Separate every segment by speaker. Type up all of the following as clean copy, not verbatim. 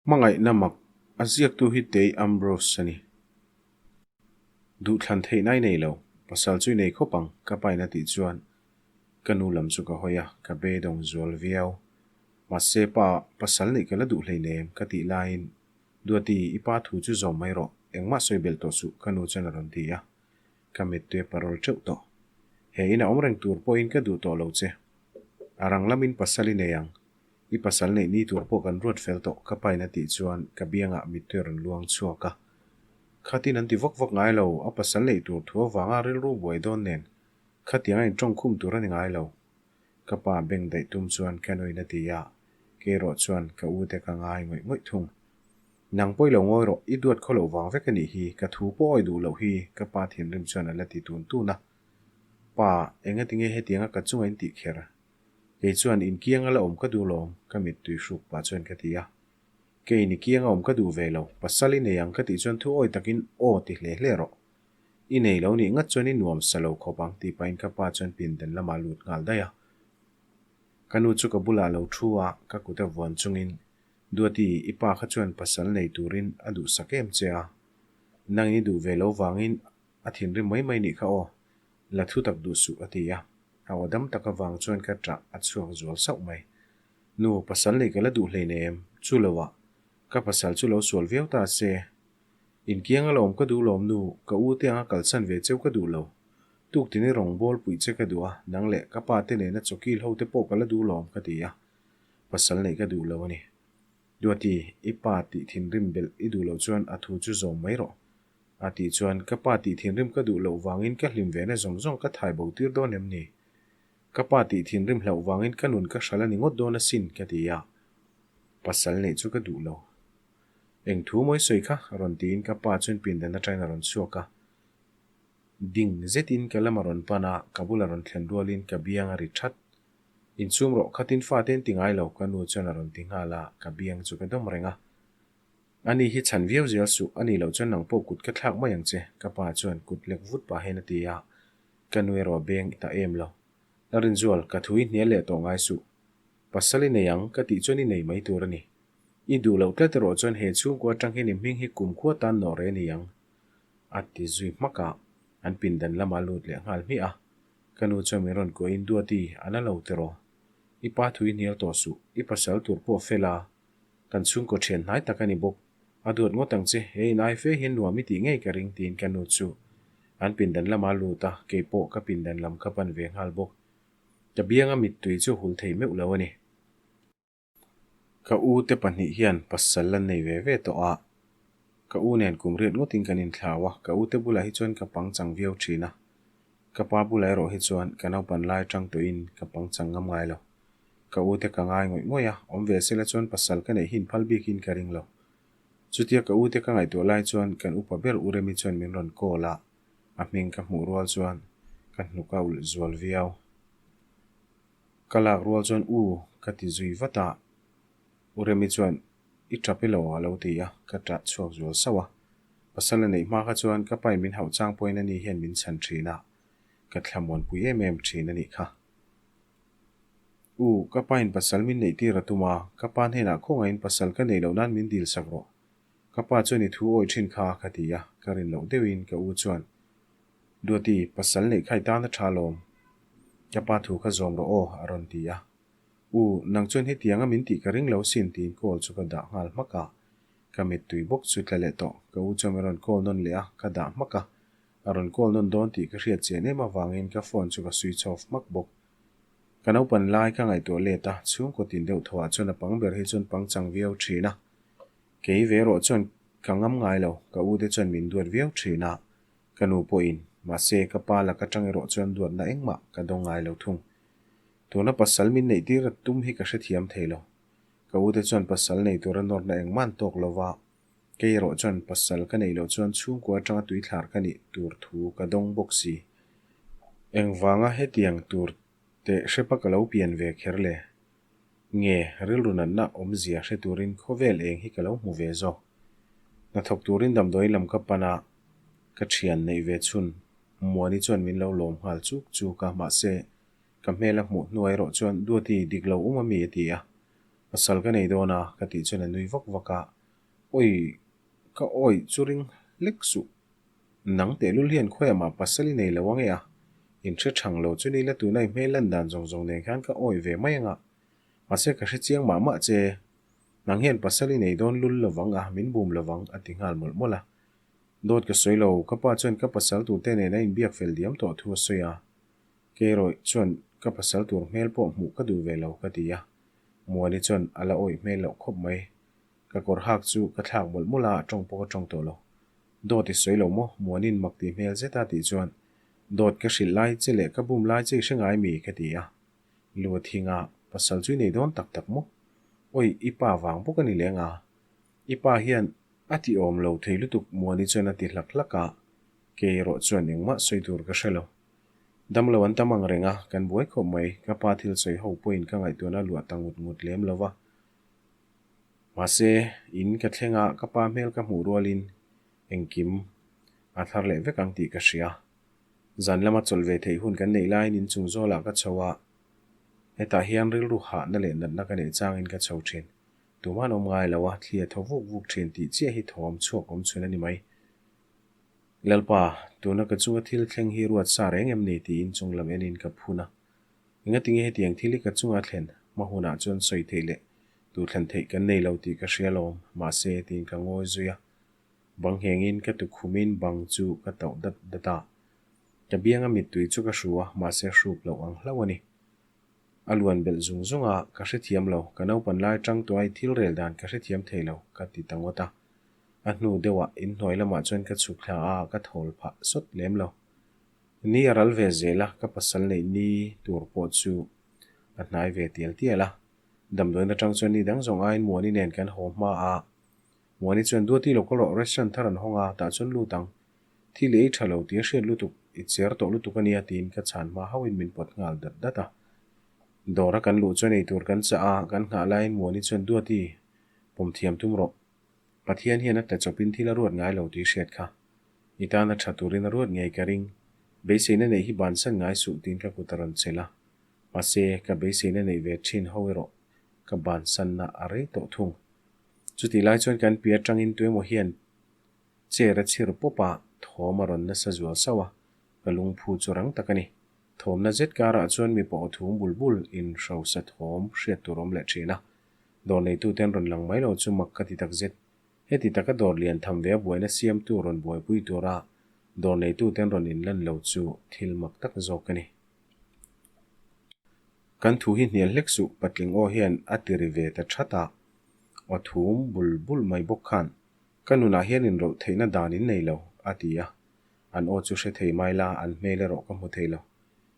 Speaker 1: Hmangaihna mak a ziaktu hi Tei Ambrose a ni. Duhthlan theihna i nei lo, pasal chu i nei khawp ang, ka pain a tih chuan ka nu lam chu ka hawi a, ka beidawng zual viau. Mahse pa, pasal neih ka la duh hleinem ka tih laiin Duati, i pa thu chu zawm mai rawh, engmah sawi belh tawh suh ka nu chuan a rawn ti a, ka mittui a parawl teuh tawh. He in a awm reng tur pawhin ka duh tawh lo che. A rang lamin pasal i nei ang, I pasal neih ni tur pawh kan ruat fel tawh ka pain a tih chuan ka biangah mittui a rawn luang chhuak a. Khatin an ti vak vak ngai lo, a pasal neih tur thu avanga rilru buai dawn nen khatiang a intawng khum tur a ni ngai lo. Ka pa beng daih tum chuan ka nuin a ti a, kei erawh chuan ka u te ka ngai ngawih ngawih thung. Nang pawh i lo ngawi rawh, i duat khaw loh vang vek a nih hi, ka thu pawh awi duh loh hi ka pa thinrim chuan a la ti tun tun a. Pa, engatinge hetianga ka chunga in tih kher? Kei chuan in kianga la awm ka duh lawm, ka mittui hruk pah chuan ka ti a. Kei ni kianga awm ka duh ve lo, pasal i nei ang ka tih chuan thu awi takin aw ti hle hle rawh. I nei lo nih ngat chuan i nuam sa lo khawp ang tih pahin ka pa chuan pindan lamah a lut nghal daih a. Ka nu chu ka bulah a lo thu a, ka kut a vuan chungin, Duati, i pa kha chuan pasal nei turin a duhsak em che a? Nangin i duh ve lo vangin a thinrim mai mai nih kha aw. La thu tak duh suh a ti a, a aw dam tak avang chuan ka ṭah a chhuak zual sauh mai. Nu, pasal nei ka la duh hleinem, chu lo ah, ka pasal chu lo sual viau ta se. Inkiang a la awm ka duh lawm nu, ka u te anga kalsan ve cheu ka duh lo. Tuktin i rawn bawl puih che ka duh a, nang leh ka pa te nena chawkil ho te pawh ka la duh lawm ka ti a, pasal neih ka duh lo a ni. Duati, i pa tih thinrim belh i duh loh chuan a thu chu zawm mai rawh. A tih chuan, Ka pa tih thinrim ka duh loh vangin ka hlim ve na zawng zawng ka thai bo tir dawn em ni? Ka pa tih thinrim hlauh vangin ka nun ka hral a ni ngawt dawn asin, ka ti a. Pasal neih chu ka duh lo. Eng thu mawi sawi kha? rawn tiin ka pa chuan pindan atangin a rawn chhuak a. Ding zetin ka lam a rawn pan a, ka bula rawn thlen rualin ka biang a ri that. Inchhum rawh, khatin fate an ti ngai lo, ka nu chuan a rawn ti nghal a, ka biang chu ka dawm reng a. Ani hi chhan viau zel suh, ani loh chuan nang pawh kut ka thlak mai ang che, ka pa chuan kut lek vut pah hian a ti a, ka nu erawh a beng ta em lo. Larinzual, ka thu i hnial leh tawh ngai suh. Pasal i nei ang, ka tih chuan i nei mai tur a ni. I duh loh tlat erawh chuan he chhungkua atang hian i hming hi kumkhua tan nawh reh a ni ang, a ti zui hmak a, an pindan lamah a lut leh nghal hmiah a. Ka nu chuan min rawn kuahin, Duati, a la lo tiraw? I pa thu i hnial tawh suh, i pasal tur pawh fel a, Kan chhungkaw thian hnai tak a ni bawk. A duat ngawt ang che, he in ai fe hian nuam i tih ngei ka ring tiin ka nu chu an pindan lamah a lut a, kei pawh ka pindan lam ka pan ve nghal bawk. Ka bianga mittui chu hul thei meuh lo a ni. Ka u te pahnih hian pasal an nei ve ve tawh a, ka u nen kum riat ngawtin kan inthlau a, ka u te bulah hi chuan ka pangchang viau thin a, ka pa bulah erawh hi chuan ka naupan lai atang tawhin ka pangchang ngam ngai lo. Ka u te ka ngai ngawih ngawih a, awm ve sela chuan pasal ka neih hin phal bikin ka ring lo. Chutia ka u te ka ngaihtuah lai chuan kan upa ber U Remi chuan min rawn call a, a hming ka hmuh rual chuan ka hnuk a ulh zual viau. Ka lak rual chuan U ka ti zui vat a, U Remi chuan i tap i lo a lo ti a, ka tah chhuak zual sauh a. Pasal a neih hma kha chuan ka pain min hauh chang pawhin ani hian min chhan thin a, ka thlamuanpui em em thin a nih kha. U, ka pain pasal min neih tir a tum a, ka pa hnenah khawngaihin pasal ka neih loh nan min dil sak rawh. Ka pa chuan i thu awi thin kha ka ti a, ka rin loh deuhin ka u chuan, Duati, pasal neih kha i tan a tha alawm. Ka pa thu kha zawm rawh aw, a rawn ti a. U, nang chuan hetianga min tih ka ring lo sin tiin call chu ka dah nghal hmak a. Ka mittui bawk chu tla leh tawh, ka u chuan min rawn call nawn leh a, ka dah hmak a. A rawn call nawn dawn tih ka hriat chian em avangin ka phone chu ka switch off hmak bawk. Ka naupan lai ka ngaihtuah let a, chhungkaw tin deuh thuah chuan a pang ber hi chuan pang chang viau thin a. Kei ve erawh chuan ka ngam ngai lo, ka u te chuan min duat viau thin a, ka nu pawhin, mahse ka pa lak atang erawh chuan duatna engmah ka dawng ngai lo thung. Tuna pasal min neih tir a tum hi ka hrethiam thei lo. Ka u te chuan pasal nei tura nawrna engmah an tawk lo va, Kei erawh chuan pasal ka neih loh chuan chhungkua atanga tuithlar ka nih tur thu ka dawng bawk si. Engvanga hetiang tur teh hrepa ka lo pian ve kher le? Nge rilru natna awmzia hre turin khawvel eng hi ka lo hmu ve zawk. Hnathawk turin damdawi lam ka pan a, ka thian neih ve chhun Muani chuan min lo lawm nghal chuk chuk a, mahse ka hmel a hmuh hnuai erawh chuan Duati dik lo um a mi a ti a. Pasal ka nei dawn a, ka tih chuan a nui vak vak a. Awi, ka awi chu ring hlek suh. Nang tehlul hian khawiah mah pasal i nei lo ange a, in hre thang lo chu ni la tuna i hmel lan dan zawng zawng nen khan ka awi ve mai anga. Mahse ka hre chiang mah mah che. Nang hian pasal i nei dawn lul lovang a, min bum lovang a ti nghal mawlh mawlh a. Dawt ka sawi lo, ka pa chuan ka pasal turte nen a inbiak fel diam tawh thu a sawi a. Keirawih chuan ka pasal tur hmel pawh hmuh ka duh ve lo ka ti a. Muani chuan a la awih hmel loh khawp mai. Ka kawr hak chu ka thlak mawlh mawlh a, tawng pawh ka tawng tawh lo. Dawt i sawi lo maw? Muanin mak tih hmel zet a tih chuan, Dawt ka hrilh lai che leh ka bum lai che i hre ngai mi? ka ti a. Lu a thing a, pasal chu i nei dawn tak tak maw? Awi, i pa vang bawk a ni leng a. I pa hian a ti awm lo thei lutuk Muani chuan a ti hlak hlak a, kei erawh chuan engmah sawi tur ka hre lo. Damlo an tam ang reng a, kan buai khawp mai, ka pa thil sawi ho pawhin ka ngaihtuahna luah ta ngut ngut lem lo va. Mahse, in ka thleng a, ka pa hmel ka hmuh rualin engkim a thar leh vek ang tih ka hria. Zan lama chawlh ve theih hun kan neih laiin inchung zawlah ka chho a, hetah hian rilru hahna leh natna ka neih changin ka chho thin. Tuman awm ngai lo a, thli a thaw vuk vuk thin tih chiah hi thawm chhuak awm chhun a ni mai. Lalpa, tuna ka chunga thil thleng hi ruat sa reng em ni tiin chung lam enin ka phun a. Engatinge hetiang thil hi ka chunga thlen hma hunah chuan sawi theih leh tu thlen theih kan nei lo tih ka hria lawm, mahse tiin ka ngawi zui a. Bang nghengin ka tukhumin bang chu ka tauh dat dat a. Ka bianga mittui chu ka hru a, mahse hruk loh ang hlauh a ni. A luan belh zung zung a, ka hrethiam lo, ka naupan lai tang tuai thil rel dan ka hrethiam thei lo, ka ti ta ngawt a. A hnu deuhah inhnuai lamah chuan ka chhuk thla a, ka thawl phah sawt lem lo. Ni a ral ve zel a, ka pasal neih ni tur pawh chu a hnai ve tial tial a. Damdawiin atang chuan ni dang zawng aiin Muani nen kan haw hma a. Muani chuan Duati lo kal rawh, restaurant thar an hawng a, tah chuan lut ang. Thil i ei tha lo tih a hriat lutuk, i cher tawh lutuk a nia tiin ka chhan hma hauhin min pawt nghal dat dat a. Dawra kan luh chuan eitur kan chah a, kan nghah laiin Muani chuan Duati, pawm thiam tum rawh. Pathian hian a tla chawpin thil a ruat ngai lo tih i hriat kha. I tana tha turin a ruat ngei ka ring. Beiseina neih hi bansan ngai suh tiin ka kut a rawn chelh a. Mahse, ka beiseina neih ve thin ho erawh ka bansanna a rei tawh thung. Chutih lai chuan kan pi atangin tuemaw hian chair a chhir pawp a, thawm a rawn nasa zual sauh a, ka lungphu chu rang tak a ni. Thawmna zet karah chuan mipa aw thum bul bul in hrosa thawm hriat tur awm leh thin a. Dawr neitute an rawn lang mai lo chu mak ka ti tak zet. Heti taka dawr lian tham ve a buaina siamtu rawn buaipui tura dawr neitute an rawn inlan lo chu thil mak tak zawk a ni. Kan thu hi hnial hlek suh, patling aw hian a ti ri ve ta that a. Aw thum bul bul mai bawk khan, Ka nunah hian inrawlh theihna dan in nei lo, a ti a. An aw chu hre thei mai la, an hmel erawh ka hmu thei lo.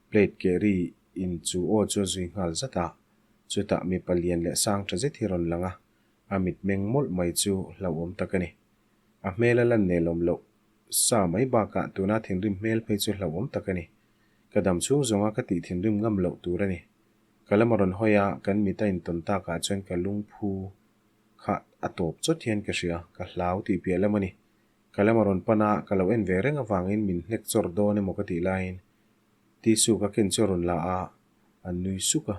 Speaker 1: Plate keh ri in chu aw chu a zui nghal zat a. Chutah mipa lian leh sang tha zet hi rawn lang a, a mitmeng mawlh mai chu hlauhawm tak a ni. A hmel a lan nelawm loh sa mai bakah tuna thinrim hmel phei chu hlauhawm tak a ni. Ka dam chhung zawnga ka tih thinrim ngam loh tur a ni. Ka lam a rawn hawi a, kan mit a intawn takah chuan ka lungphu kha a tawp chawt hian ka hria, ka hlau tih piah lam a ni. Ka lam a rawn pan a, ka lo en ve reng avangin min hnek chawrh dawn emaw ka tih laiin tissue ka ken chu a rawn la a, a nui suk a.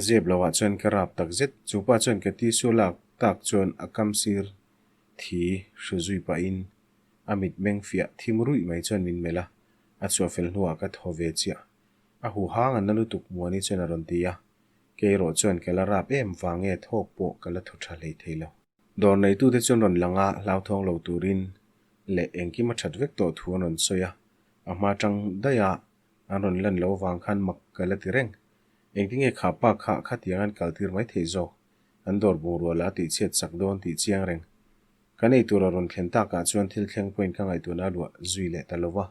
Speaker 1: Zep loah chuan ka rap tak zet. Chu pa chuan ka tissue lak tak chuan a kam sir thi hru zui pahin a mitmeng fiah thim ruih mai chuan min melh a, a chhuah fel hnuah ka thaw ve chiah. A hu hang an na lutuk Muani chuan a rawn ti a, kei erawh chuan ka la rap em vang nge thawk pawh ka la thaw tha hlei thei lo. Dawr neitute chuan rawn lang a, hlauthawng lo turin leh engkim a that vek tawh thu an rawn sawi a, a hma tang daih a an rawn lan lo vang khan mak ka la ti reng. Engtinge kha pa kha khatiang an kal tir mai theih zawk? An dawr bungrua la tih chhiat chak dawn tih chiang reng. Kan ei tur a rawn thlen takah chuan thil thleng pawhin ka ngaihtuahna a luah zui leh ta lo va.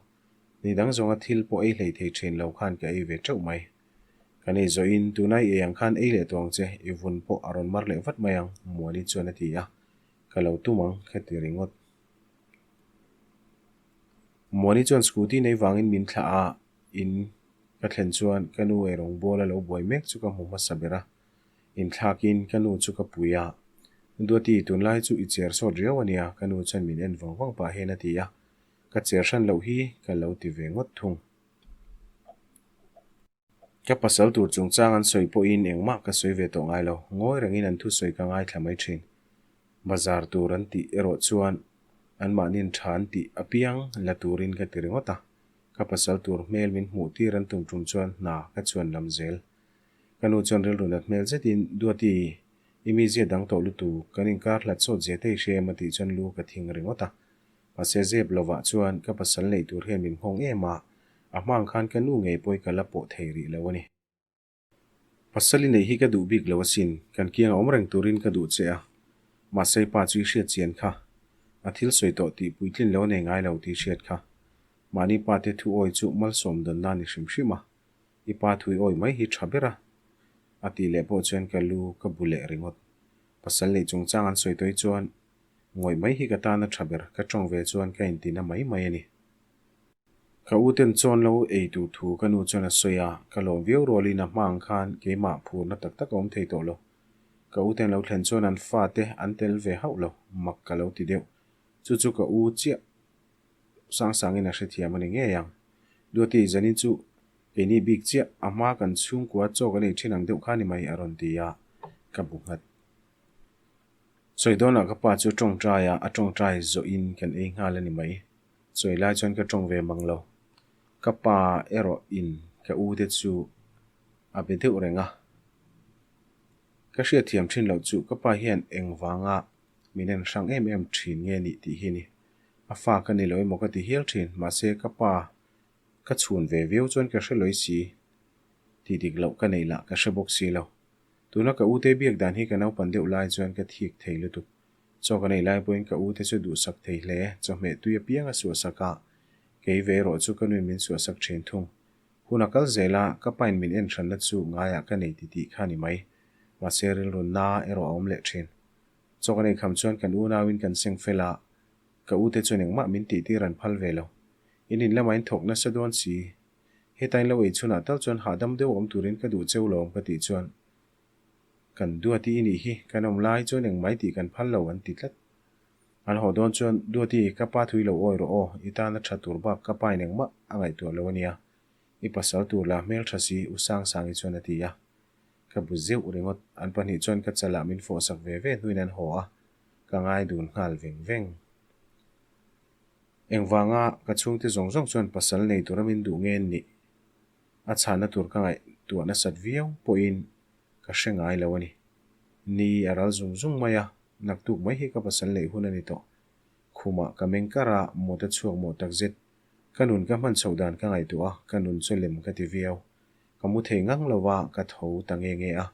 Speaker 1: Ni dang zawnga thil pawh ei hlei thei thin lo khan ka ei ve teuh mai. Kan ei zawhin tuna i ei ang khan ei leh tawh ang che, i vun pawh a rawn mar leh vat mai ang, Muani chuan a ti a. Ka lo tum ang, ka ti ringawt. Muani chuan scooty nei vangin min thlah a, in ka thlen chuan ka nu eirawng bawl a lo buai mek chu ka hmu hmasa ber a. Inthlakin ka nu chu ka pui a, Duati, tunlai chu i cher sawt riau a nia, ka nu chuan min en vang vang pah hian a ti a. Ka cher hran loh hi ka lo ti ve ngawt thung. Ka pasal tur chungchang an sawi pawhin engmah ka sawi ve tawh ngai lo, ngawi rengin an thusawi ka ngaithla mai thin. Bazar tur an tih erawh chuan anmahni'n tha an tih apiang la turin ka ti ringawt a, ka pasal tur hmel min hmuh tir an tum tum chuan hna ka chuan lam zel. Ka nu chuan rilru nat hmel zetin, Duati, i mizia dang tawh lutuk, kan inkar hlat sawt zia te i hria em? a tih chuan lu ka thing ringawt a. Mahse zep lovah chuan ka pasal neih tur hian min nghawng em a, a hmang khan ka nu ngei pawh i ka la pawh thei rih lo a ni. Pasal i neih hi ka duh bik lo asin, kan kiang a awm reng turin ka duh che a, mahse i pa chu i hriat chian kha. A thil sawi tawh tih puitlin lo a nei ngai lo tih i hriat kha. Mahni pa te thu awi chu malsawm dawn na ni hrim hrim a, i pa thu i awi mai hi tha ber a, a tih leh pawh chuan ka lu ka bu leh ringawt. Pasal neih chungchang an sawi tawh chuan ngawih mai hi ka tan a tha ber, ka tawng ve chuan ka intina mai mai a ni. Ka u ten chawn lo ei tur thu ka nu chuan a sawi a, ka lawm viau rualin a hma ang khan keimah phurna tak tak a awm thei tawh lo. Ka u ten lo thlen chuan an fate an tel ve hauh lo, mak ka lo ti deuh. Chu chu ka u chiah Sangsangin a hrethiam a ni ngei ang. Duati, zanin chu keini bik chiah a hma kan chhungkua chaw kan ei thin ang deuh kha ni mai a rawn ti a, ka bu nghat. Sawi dawnah ka pa chu tawngtai a, a tawngtai zawhin kan ei nghal a ni mai. Sawi lai chuan ka tawng ve mang lo. Ka pa erawh in ka u te chu a be deuh reng a. Ka hriatthiam thin loh chu ka pa hian engvanga min en hrang em em thin nge nih tih hi ni. A fa ka ni lo emaw ka ti hial thin, mahse ka pa ka chhun ve viau chuan ka hre lawih si. Tih dik loh ka neih lah ka hre bawk si lo. Tuna ka ute biak dan hi ka naupan deuh lai chuan ka thik thei lutuk. Chaw ka neih lai pawhin ka ute chu duhsak thei hle, chawhmeh tui apiang a suahsak a, kei ve erawh chu ka nuin min suahsak thin thung. Hun a kal zel a, ka pain min en hranna chu ngaiah ka nei ti tih kha ni mai. Mahse rilru na erawh a awm leh thin. Chaw ka neih kham chuan kan unauin kan seng fel a, ka ute chuan engmah min tihtir an phal ve lo. In in lamah in thawk nasa dawn si. Heta in lo ei chhunah tal chuan hahdam deuh awm turin ka duh cheu lawm ka tih chuan Kan Duati i nih hi, kan awm lai chuan engmai tih kan phal lo an ti tlat. An haw dawn chuan, Duati, ka pa thui lo awi rawh aw, i tana tha tur bak ka pain engmah a ngaihtuah lo a nia. I pasal tur la hmel tha si, U Sangsangi chuan a ti a. Ka bu zeuh ringawt, an pahnih chuan ka chalah min fawhsak ve ve hnuin an haw a, ka ngai dun nghal veng veng. Engvanga ka chhungte zawng zawng chuan pasal nei tura min duh nge nih? A chhahna tur ka ngaihtuah nasat viau pawhin ka hre ngai lo a ni. Ni a ral zung zung mai a, naktuk mai hi ka pasal neih hun a ni tawh. Khumah ka meng kar a, mawt a chhuak mawh takzet. Ka nun ka hman chhoh dan ka ngaihtuah a, ka nun chu lem ka ti viau. Ka mu thei ngang lo va, ka tho ta nge nge a.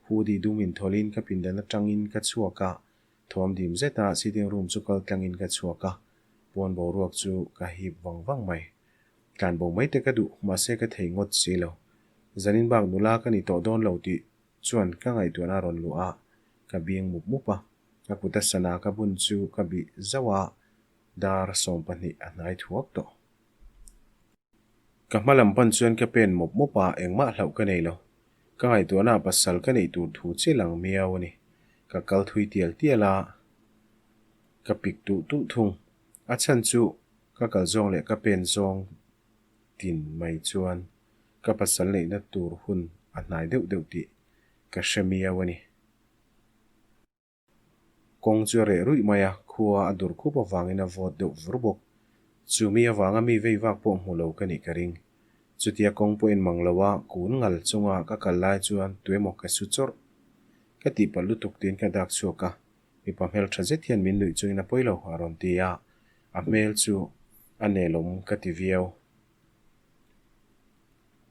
Speaker 1: Hoodie dum inthawlhin ka pindan atangin ka chhuak a, thawm dim zeta sitting room chu kal tlangin ka chhuak a, pawn boruak chu ka hip vang vang mai. Tlan bo mai te ka duh, mahse ka thei ngawt si lo. Zanin bak nula ka ni tawh dawn lo tih chuan ka ngaihtuahna a rawn luh a, ka bing mup mup a. Ka kut a sana ka bun chu ka bih zauh a, dar 12 a hnai thuak tawh. Ka hma lam pan chuan ka pen mawp mawp a, engmah hlauh ka nei lo. Ka ngaihtuahna ah pasal ka neih tur thu che lang miau a ni. Ka kal thui tial tial a, ka pik tulh tulh thung. A chhan chu ka kal zawng leh ka pen zawng tin mai chuan ka pasal neihna tur hun a hnai deuh deuh tih ka hre miau a ni. Kawng chu a reh ruih mai a, khua a dur khup avangin a vawt deuh vur bawk. Chu mi avanga mi vei vak pawh hmu lo ka nih ka ring. Chutia kawng pawh en mang lo a, kun ngal chunga ka kal lai chuan tuemaw ka su chawrh. Ka tihpalh lutuk tiin ka dak chhuak a, mipa hmeltha zet hian min nuih chungin a pawi lo a rawn ti a, a hmel chu a nelawm ka ti viau.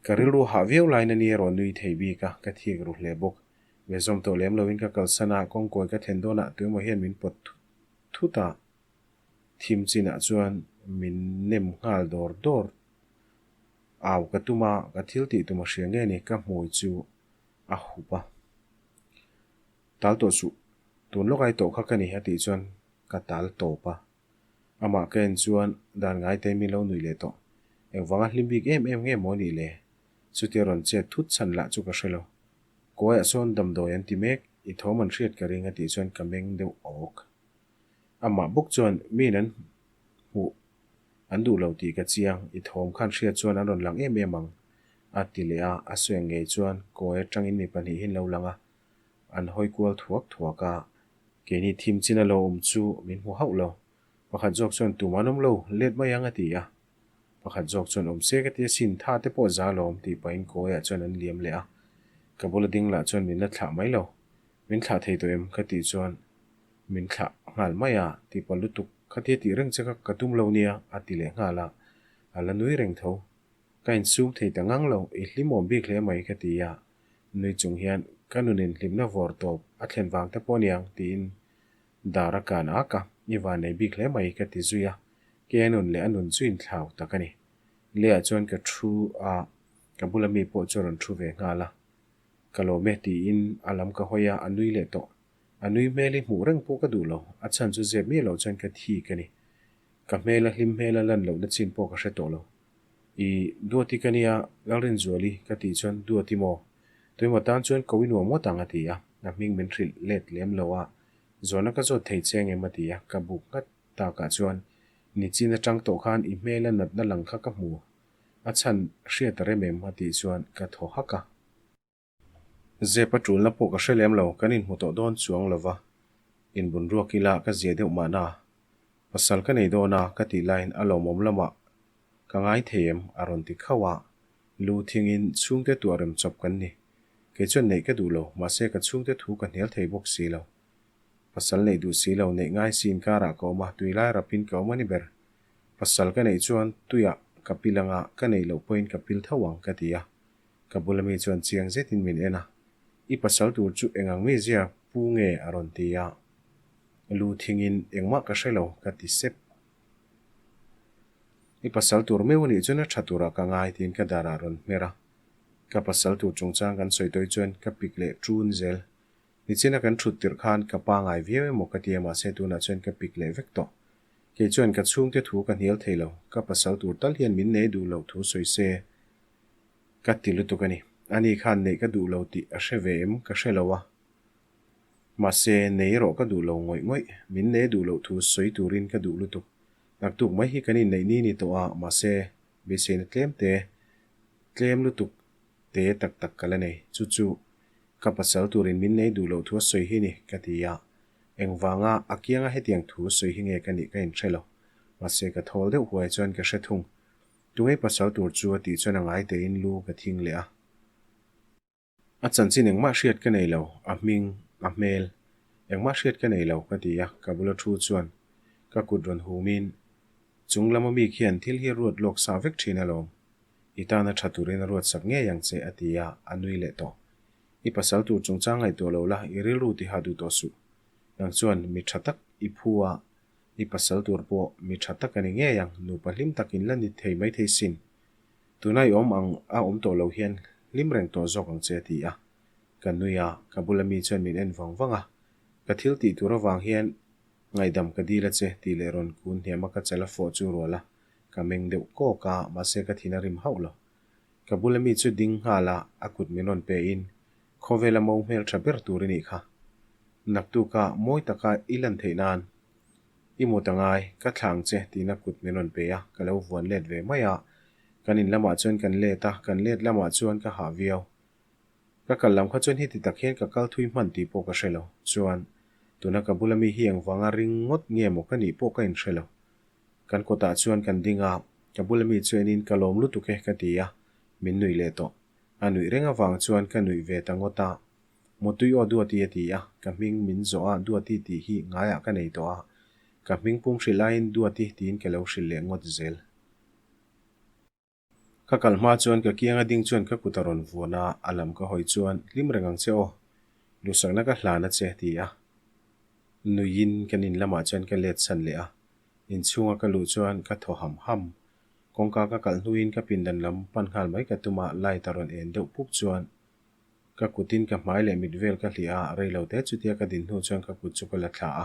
Speaker 1: Ka rilru hah viau laiin a ni erawh nui thei bik a, ka thik ru hle bawk. Ve zawm tawh lem loin ka kalsan a, kawngkawi ka thlen dawnah tuemaw hian min pawt thut a, thim chinah chuan min nem nghal dawr dawr. Au ka tum a, ka thil tih tum a hria nge ni, ka hmui chu a hup a. Tal tawh suh, tun lawk ai tawh kha ka ni a tih chuan ka tal tawp a. Amah ka en chuan dan ngai te min lo nuih leh tawh. Engvanga hlim bik em em nge maw nih le? Chutia rawn chet thut chhan lah chu ka hre lo. Kawiah sawn damdawi an ti mek, i thawm an hriat ka ring a tih chuan ka meng deuh awk. Amah bawk chuan miin an hmuh an duh lo tih ka chiang, i thawm khan hriat chuan an rawn lang em em ang a ti leh a, a sawi ang ngei chuan kawi atangin mi pahnihin lo lang a, an hawi kual thuak thuak a. Keini thim chin a lo awm chu min hmu hauh lo. Pakhat zawk chuan tum an awm lo, let mai ang a ti a. Pakhat zawk chuan awm se ka ti asin, tha te pawh za lawm tih pahin kawiah chuan an liam leh a. Ka bula ding lah chuan min la thlah mai lo. Min thlah thei tawh em? ka tih chuan min thlah nghal mai a, ti pa lutuk, khatia tih reng che kha ka tum lo nia a ti leh nghal a, a la nui reng tho. Ka insum thei ta ngang lo, i hlimawm bik hle mai ka ti a, nui chung hian ka nunin hlimna vawr tawp a thlen vang te pawh aniang tiin dar a kan ak a, i van nei bik hle mai ka ti zui a, kei a nun leh a nun chu inthlau tak a ni. Leiah chuan ka thu a, ka bula mi pawh chu a rawn thu ve nghal a, ka lawm e tiin a lam ka hawi a, a nui leh tawh. A nui hmel hi hmuh reng pawh ka duh lo, a chhan chu zep miah loh chuan ka thik a ni. Ka hmel a hlim hmel a lan lohna chin pawh ka hre tawh lo. I Duati ka nia, Lalrinzuali ka tih chuan Duati maw? Tuemaw tan chuan ko i nuam ngawt ang a ti a, a hming min hrilh let lem lo a, zawhna ka zawt thei che engem a ti a, ka buk nghat takah chuan nichin atang tawh khan i hmela natna lang kha ka hmu, a chhan hriat a rem em a tih chuan ka thaw hak a. Zep a tulna pawh ka hre lem lo, kan inhmu tawh dawn chuang lo va, inbun ruak ila ka zia deuh mahna. Pasal ka nei dawn a, ka tih laiin a lawmawm lamah ka ngai thei em? a rawn ti khauh a, lu thingin chhungte tuah rem chawp kan ni. Kei chuan neih ka duh lo, mahse ka chhungte thu ka hnial thei bawk si lo. Pasal neih duh si lo, neih ngai si inkarah ka awm a, tuilai rapin ka awm a ni ber. Pasal ka neih chuan tuiah ka pil anga ka neih loh pawhin ka pil tho ang ka ti a. Ka bula mi chuan chiang zetin min en a, I pasal tur chu eng ang mi zia pu nge a rawn ti a. Lu thingin engmah ka hre lo ka ti sep. I pasal tur meu anih chuan a tha turah ka ngai tiin ka darah a rawn hmer a. Ka pasal tur chungchang kan sawi tawi chuan ka pik leh ṭun zel. Nichina kan ṭhut tirh khan ka pa ngai viau emaw ka ti a mahse tunah chuan ka pik leh vek tawh. Kei chuan ka chhungte thu ka hnial thei lo, ka pasal tur tal hian min nei duh loh thu sawi se. Ka ti lutuk a ni. Ani khan neih ka duh lo tih a hre ve em ka hre lo a. Mahse, nei erawh ka duh lo ngawih ngawih. Min nei duh loh thu sawi turin ka duh lutuk. Naktuk mai hi kan inneih ni ni tawh a, mahse, beiseina tlem te, tlem lutuk te tak tak ka la nei. Chu chu ka pasal turin min nei duh loh thu a sawi hi ni, ka ti a. Engvanga a kianga hetiang thu sawi hi nge ka nih ka inhre lo. Mahse, ka thawl deuh huai chuan ka hre thung. Tungei pasal tur chu a tih chuan a ngai tein lu ka thing leh a. A chanchin engmah hriat ka nei lo, a hming, a hmel, engmah hriat ka nei lo ka ti a, ka bula thu chuan ka kut rawn humin chung lama mi khian thil hi a ruat lawk sa vek thin alawm, i tana tha turin a ruat sak ngei ang che a ti a, a nui leh tawh. I pasal tur chungchang ngaihtuah lo la, i rilru tiha duh tawh suh. Nang chuan mi tha tak i phu a, I pasal tur pawh mi tha tak a ni ngei ang, nupa hlim tak in la ni thei mai thei sin. Tuna i awm ang a awm tawh lo hian hlim reng tawh zawk ang che a ti a. Ka nui a, ka bula mi chuan min en vang vang a. Ka thil tih tur avang hian ngaihdam ka dil a che tih leh rawn kun hniam a ka chal a fawh chu rual a, ka meng deuh kawk a, mahse ka thin a rim hauh lo. Ka bula mi chu ding nghal a, a kut min rawn pe in, Khawvela mo hmel tha ber tur i nih kha. Naktuka mawi taka i lan theih nan i mut a ngai, ka thla ang che tiin a kut min rawn pe a, ka lo vuan let ve mai a. Kan in lamah chuan kan let a, kan let lamah chuan ka hah viau. Ka kal lam kha chuan heti tak hian ka kal thui hman tih pawh ka hre lo. Chuan, tuna ka bula mi hi engvanga ring ngawt nge maw ka nih pawh ka inhre lo. Kan kawtah chuan kan ding a, ka bula mi chu enin ka lawm lutuk e ka ti a, min nuih leh tawh. A nuih reng avang chuan ka nuih ve ta ngawt a. Mutui aw Duati a ti a, ka hming min zawh a Duati tih hi ngaiah ka nei tawh a, ka hming pum hrilh laiin Duati tiin ka lo hrilh leh ngawt zel. Ka kal hma chuan ka kianga ding chuan ka kut a rawn vuan a, a lam ka hawi chuan hlim reng ang che aw, duhsakna ka hlan a che ti a. Nuiin kan in lamah chuan ka let chhan leh a, inchhunga ka luh chuan ka thaw ham ham. Kawngka ka kalh hnuin ka pindan lam pan nghal mai ka tum a, light a rawn en deuh pup chuan ka kutin ka hmai leh mit vel ka hliah a, rei lo te chutia ka din hnu chuan ka kut chu ka la thla a,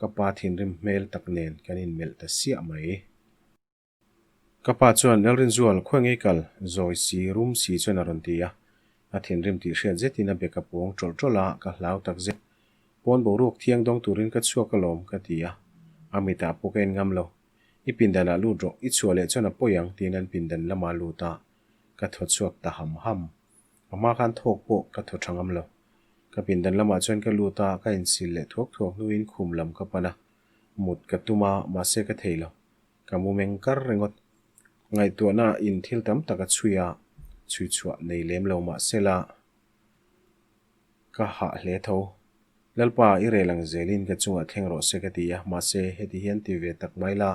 Speaker 1: ka pa thinrim hmel tak nen kan inmelh ta siah mai. Ka pa chuan, Lalrinzual, khawi ngei kal? Zawi si, rum si chuan a rawn ti a. A thinrim tih hriat zetin a bek a pawng tawlh tawlh a, ka hlau tak zet. Pawn boruak thiang dawng turin ka chhuak alawm, ka ti a. A mitah pawh ka en ngam lo. I pindanah lut rawh, i chhuah leh chuan a pawi ang, tiin an pindan lamah a lut a. Ka thaw chhuak ta ham ham. A hma khan thawk pawh ka thaw tha ngam lo. Ka pindan lamah chuan ka lut a, ka insil leh thuak thuak hnuin khum lam ka pan a. Mut ka tum a, mahse ka thei lo. Ka mu meng kar ringawt. Ngaihtuahna in thil tam tak a chhui a, chhui chhuah nei lem lo mahsela ka hah hle tho. Lalpa, i rel ang zelin ka chungah thleng rawh se ka ti a, mahse heti hian ti ve tak mai la,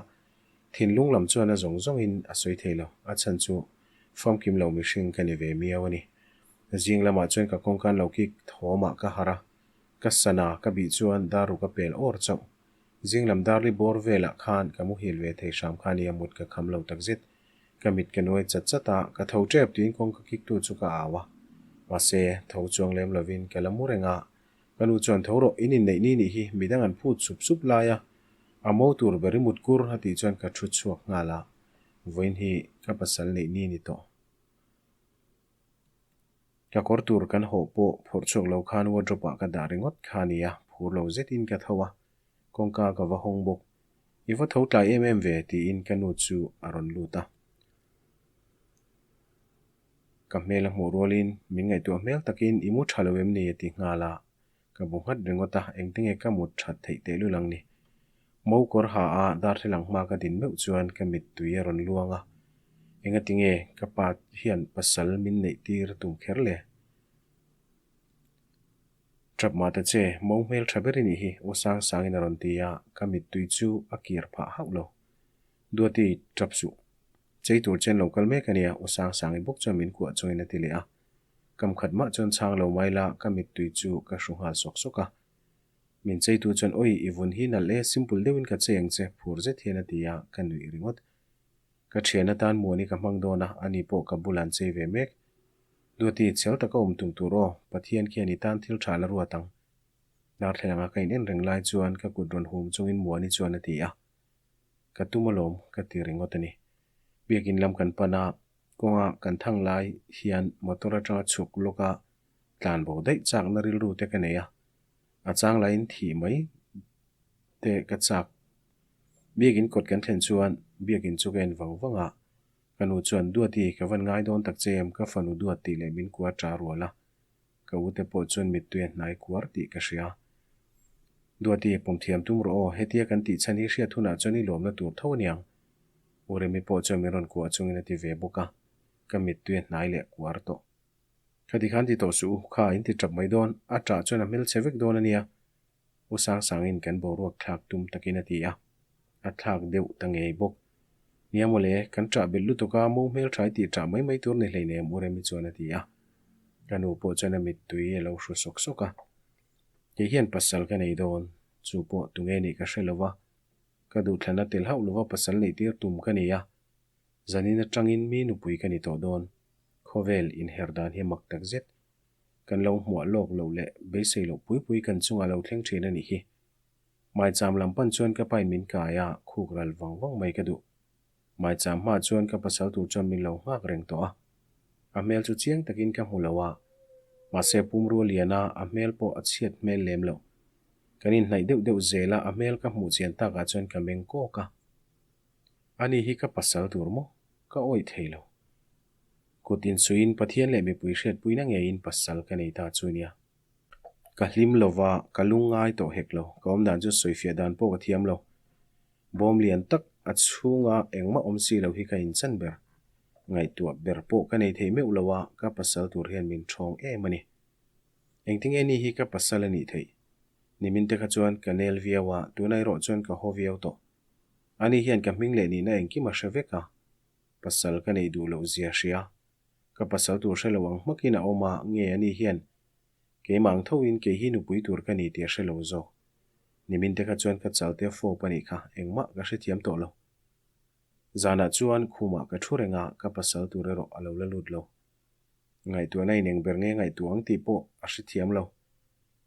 Speaker 1: thinlung lam chuan a zawng zawngin a sawi thei lo, a chhan chu famkim lo mihring ka ni ve miau a ni. Zing lamah chuan ka kawngkan lo kik thawmah ka harh a, ka sana ka bih chuan dar ruk a pel awr chauh. Zing lam darli bawr velah khan ka muhil ve thei hram kha nia mut ka kham lo takzet. Ka mit ka nuai chat chat a, ka tho tep tiin kawngka kiktu chu ka au a. Mahse, tho chuang lem lovin ka la mu reng a. Ka nu chuan tho rawh, in inneih ni nih hi midang an phut sup sup lai a, a mo tur ber i mut kur a tih chuan ka thu chhuak nghal a. Vawiin hi ka pasal neih ni ni tawh. Ka kawr tur kan hawh pawh phawrh chhuak lo khan wardrobe ah ka dah ringawt kha a nia, phur lo zetin ka tho a, kawngka ka va hawng bawk. I va tho tlai em em ve tiin ka nu chu a rawn lut a. Ka hmel a hmuh rualin min ngaihtuah hmel takin i mu tha lo em ni a ti nghal a, ka bu nghat ringawt a, engtinge ka mut that theih tehlul ang ni. Mo kawr ha a darthlalang hma ka din meuh chuan ka mittui a rawn luang a, engatinge ka pa hian pasal min neih tir tum kher le? Tap mah ta che, mo hmel tha ber i nih hi, aw sang sangin a rawn ti a, ka mittui chu a kir phah hauh lo. Duati, tap suh. Chei tur chen lo kal mek a nia, aw sang sangi bawk chuan min kuah chungin a ti leh a. Kam khat mah chuan chhang lo mai la, ka mittui chu ka hru nghal sawk sawk a. Min cheitu chuan Oi, i vun hi nalh e, simple deuhin ka chei ang che, phur zet hian a ti a, ka nuih ringawt. Ka thian atan Muani ka hmang dawn a, ani pawh ka bul an chei ve mek. Duati, chhel taka awm tum tur aw, Pathian khian i tan thil tha la ruat ang. Darthlalang a ka in en reng lai chuan ka kut rawn hum chungin Muani chuan a ti a. Ka tum alawm, ka ti ringawt a ni. Biakin lam kan pan a, kawnga kan thang lai hian motor atanga chhuk lawka tlan bo daih chakna rilru te ka nei a, a chang lahin thih mai te ka chak. Biakin kawt kan thlen chuan biakin chu ka en vang vang a, ka nu chuan Duati ka van ngai dawn tak che em ka fanu duat tih leh min kua ta rual a, ka u te pawh chuan mittui a hnai kuar tih ka hria. Duati pawm thiam tum rawh aw, hetia kan tih chhan hi hriat hunah chuan i lawmna tur tho aniang. U Remi pawh chuan min rawn kuah chungin a ti ve bawk a, ka mittui a hnai leh kuar tawh. Khati khan ti tawh suh u, kha in ti tap mai dawn, a tah chuan a hmelchhe vek dawn a nia. U Sangsangin kan boruak thlak tum takin a ti a, a thlak deuh ta ngei bawk. Nia mawle, kan tah belh lutuk a, mo hmeltha i tih tah mai mai tur ni hleinem U Remi chuan a ti a. Ka nu pawh chuan a mittui a lo hru sawk sawk a. Kei hian pasal ka nei dawn, chu pawh tunge nih ka hre lo va, ka duhthlanna tel hauh lova pasal neih tir tum ka ni a, zanin atangin mi nupui ka ni tawh dawn. Khawvel inher dan hi a mak tak zet. Kan lo hmuah lawk loh leh beisei loh pui pui kan chungah lo thleng thin a nih hi. Maicham lam pan chuan ka pain min kai a, khuk ral vang vang mai ka duh. Maicham hma chuan ka pasal tur chuan min lo nghak reng tawh a. A hmel chu chiang takin ka hmu lo a, mahse pumrua lian a, a hmel pawh a chhiat hmel lem loh. Kan inhnaih deuh deuh zel a, a hmel ka hmuh chian takah chuan ka meng kawk a. Ani hi ka pasal tur maw? Ka awih thei lo. Kut insuiin Pathian leh mipui hriatpuina ngeiin pasal ka nei ta chu nia. Ka hlim lo va, ka lung ngai tawh hek lo. Ka awmdan chu sawifiah dan pawh ka thiam lo. Bawm lian tak a chhunga engmah awm si lo hi ka inchan ber. Ngaihtuah ber pawh ka nei thei meuh lo a, ka pasal tur hian min ṭhawng em a ni. Engtinge ni hi ka pasal a nih theih? Nimin te kha chuan ka nel viau a, tuna erawh chuan ka haw viau tawh. Ani hian ka hming leh nihna engkim a hre vek a, pasal ka neih duh loh zia hria. Ka pasal tur hre lo ang hmakin a awm a, nge ani hian keimah ang thoin kei hi nupui tur ka ni tih a hre lo zawk. Nimin te kha chuan ka chal te fawp a nih kha, engmah ka hrethiam tawh lo. Zanah chuan khumah ka thu reng a, ka pasal tur erawh a lo la lut lo. Ngaihtuahna in eng ber nge ngaihtuah ang tih pawh a hrethiam lo.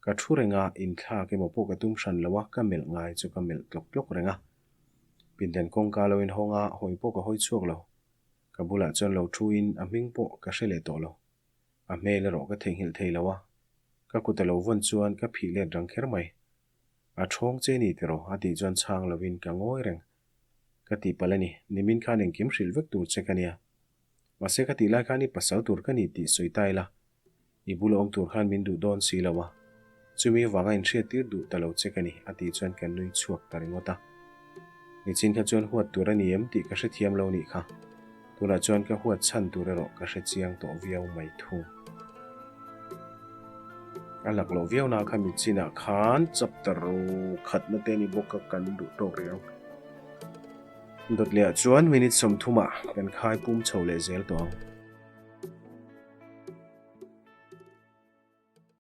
Speaker 1: Ka thu reng a, inthlak emaw pawh ka tum hran lo a, ka melh ngai chu ka melh tlawk tlawk reng a. Pindan kawngka lo inhawng a, hawi pawh ka hawi chhuak lo. Ka bulah chuan lo thu in a hming pawh ka hre leh tawh lo. A hmel erawh ka theihnghilh thei lo a, ka kut a lo vawn chuan ka phih let rang kher mai. A thawng che ni tiraw a tih chuan chhang lovin ka ngawi reng. Ka tihpalh a ni, nimin khan engkim hrilh vek tur che ka nia. Mahse ka tih lai khan i pasal tur ka ni tih sawi ta ila, i bula awm tur khan min duh dawn si lo a. Chumi vanga inhriattir duh ta lo che ka ni, a tih chuan ka nui chhuak ta ringawt a. Nichin kha chuan huat tur a ni em tih ka hrethiam lo nih kha. Tunah chuan ka huat chhan tur erawh ka hre chiang tawh viau mai thung. A lak loh viau na kha michinah khan chapter khatna te ni bawk a kan duh tawk rih ang. Dawt lehah chuan minute sawmthumah kan khai pum chho leh zel tawh ang.